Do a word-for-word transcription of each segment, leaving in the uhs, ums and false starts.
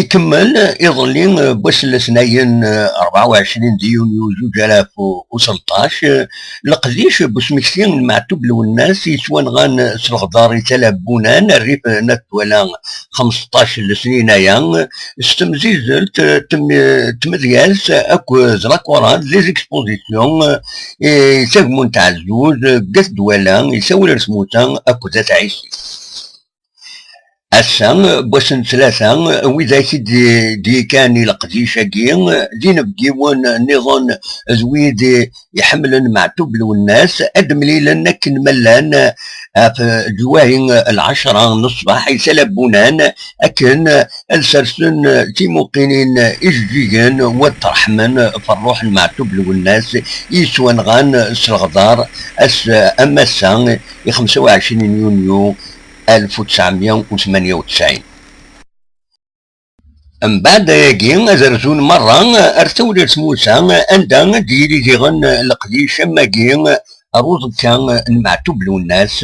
Ikemmel iḍelli, eh, n wass n letnayen, eh, rebɛa u ɛecrin di yunyu zuǧ alaf u selṭac, eh, leqdic n usmekti n Meɛtub Lwennas yettwanɣan s leɣder i Tala Bunan, rrif n At Dwala xmesṭac n lesnin aya, s temzizzelt, eh, tem-, tmedyazt akked la chorale, les expositions, eh, i Sagmu n Tɛezzuz, eh, deg At Dwala, isawel ar tmuta akked At Ɛisi. Ass-a, n wass n ttlata, widak i d-, d-yekkan i leqdic-agi, d inebgiwen nniḍen d wid iḥemmlen Meɛtub Lwennas, ad d-mlilen akken ma llan ɣef lǧwahi n lɛecra n ṣṣbeḥ i Tala Bunan, akken ad sersen timuqinin ijeǧǧigen u ad ṭṭerḥmen ɣef ṛṛuḥ n Meɛtub Lwennas i yettwanɣan s leɣder ass am ass-a i xemsa u ɛecrin yunyu alef u tesɛemya u tmanya u tesɛin. Mbeɛd ayagi, ad rzun merra ar Tawrirt Musa, anda ad d-yili diɣen leqdic am wagi ɣer uẓekka n Meɛtub Lwennas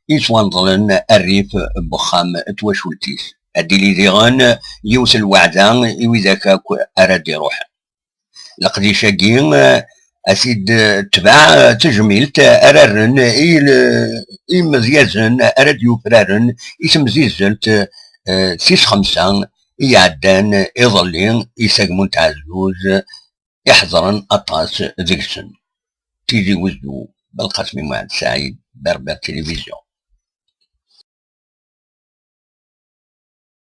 yettwanḍlen rrif n wexxam n twacult-is. Ad d-tili diɣen yiwet n lweɛda i widak akk ara d-iruḥen. Leqdic-agi, eh, ad t-id-tbeɛ, eh, tejmilt, eh, ara rren i l-, imedyazen ara d-yufraren i temzizzelt, eh, tis xemsa i iɛeddan iḍelli i Sagmu n Tɛezzuz, iḥeḍren aṭas deg-sen. Tizi Wezzu, Belqasem Muɛad Saɛid, Berbère Télévision.